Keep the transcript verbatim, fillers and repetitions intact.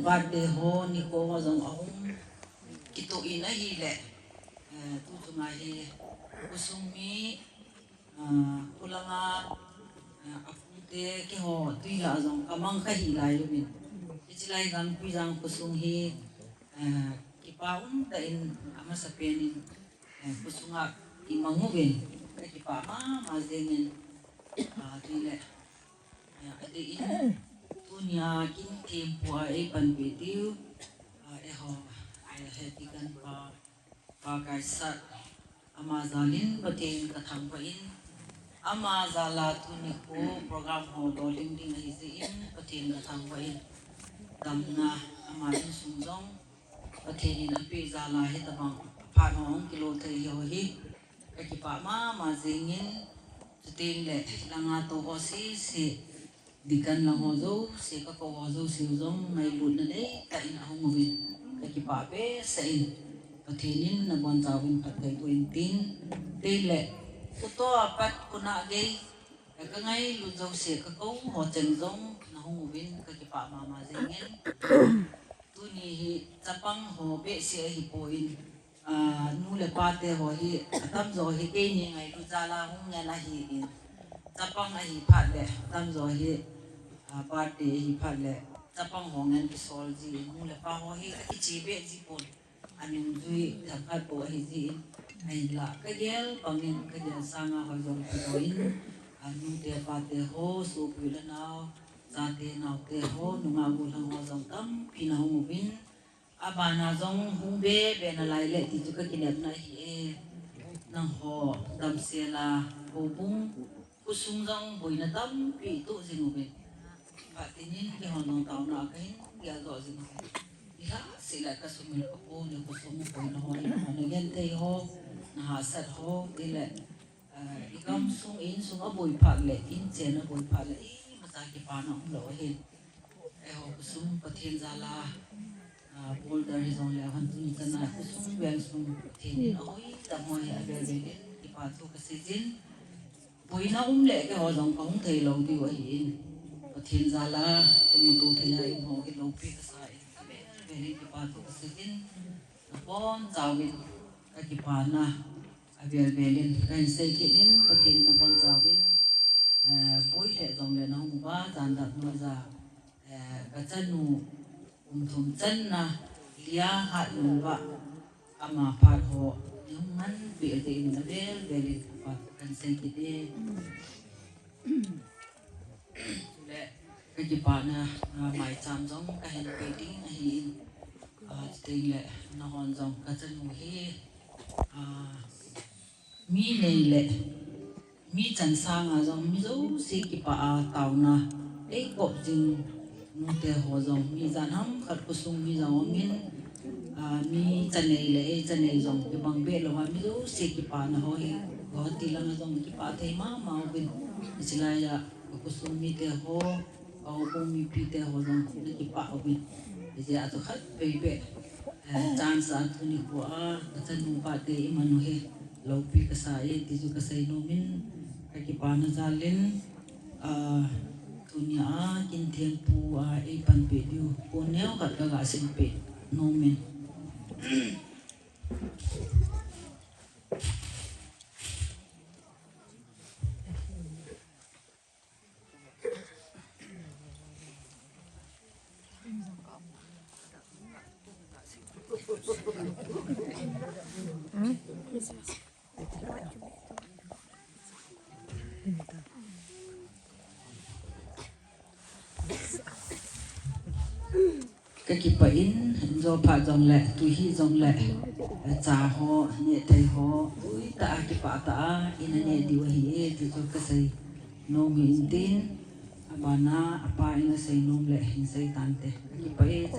Birthday ho nikho ho jong ahung kitoh in ahile, eh, tu chunga hi khosung mi, ah, khulanga, ah, apute keiho twi lah jong kamang kha hih lai uvin. Hiche lai Gangpijang khosung hi, ah, kipa umtah in amasapen in, eh, khosunga imang uvin, kakipah mama jengin, ah, tile, eh, adeh in, tunia kin thempu a eipanpi diu, ah, eiho, eh, head deacon pa, Pa Kaisat, ama jalin Pathen kathangvah in, ama jala tuni khu program ho lolhing ding ahi jeh in Pathen kathangvah in, damna ama insung jong Pathen in apeh jala hitabang aphat ho hung kilo thei ho hi kakipah mama jengin, chuteng le langa tou ho sese, deacon lang ho jouse, kakou ho jouse jong ngailutna neitah in ahung uvin, kakipah behseh in, Pathen in nabonchauvin phatthei boh in tin, tile, tutua pat kona gei, kangailut jouse, kakou ho cheng jong nahung uvin kakipah mama jengin. Tuni hi chapang ho behseh ahipon, ah, nu le pa te ho hi atamjo hi keini ngailut jala hung ngen ahin. Chapang ahi phat le atamjo hi, ah, birthday ahi phat le chapang ho ngen kisol jin, nu le pa ho hi akiche beh ji pon. Anungjui themkhat bou ahi jin, ahinla kagel bangin kagel sanga hoi jong kidoh in, ah, nute pate ho, sopi le nao, chate naote ho, nungah gollhang ho jong tampi nahung uvin, abana jong hung be be nalai le ti chu kakinepna ahi e. Nangho damsel a houbung khosung jong boina tampi toh jing uvin, phatinin keihon jong taona kahin geldoh jing uvin. Ilhahseh le kasumil kapo le khosung boina ho, nangho nagenthei ho, nahahsat ho, tile, ah, igamsung insung aboi phat le, inchen aboi phat le, imacha kipana umlou ahin. Eiho khosung Pathen jala, ah, boulder hijongle hon tun chana khosung vengsung Pathen in ahoi dam ho hi avel vel in kipathu kaseijin. Boina um le keiho jong kahung theilou diu ahin. Pathen jala kimuto thei a in ho hi loupi kasa in, avel vel in kipathu kaseijin. Nabonchauvin kakipana avel vel in kahin seikit in, Pathen in nabonchauvin, eh, boi le jongle nahung uva, jan dap noiya, eh, kachanu kum thum channa Lia Hatnungbah, ama phat ho nahung manpeh jeh in avel vel in kipathu kahin seikit e. Chule kakipana, ah, maicham jong kahin pe ding ahin, ah, chuteng le nahon jong kachanu hi, ah, mi nei le mi chan sanga jong mi jouse kipah a taona eikop jing nute ho jong mi jan ham khat khosung mi jong umin, ah, mi cha nei le ei cha nei jong kibang be louva mi jouse kipana ho hi Guwahati langa jong kipah thei mama uvin, hiche laiya kakhosung mite ho, kahoubung mipite ho jong nakipah uvin. Hijeh a chu khatvei beh, eh, chance a tuni khoa kachanu birthday iman u hi loupi kasa e ti chu kasei nomin, kakipana jalin, ah, tunia kin thempu a eipanpi diu pon neokhat kaga simpeh nomin. Kakipah in, injo phat jongle, tuhi jongle, cha ho, neh thei ho, tuitah a kipah tah a ina neh diu ahi e, ti chu kasei nom in tin, abana apa in asei nom le hin sei tante. Kakipah e.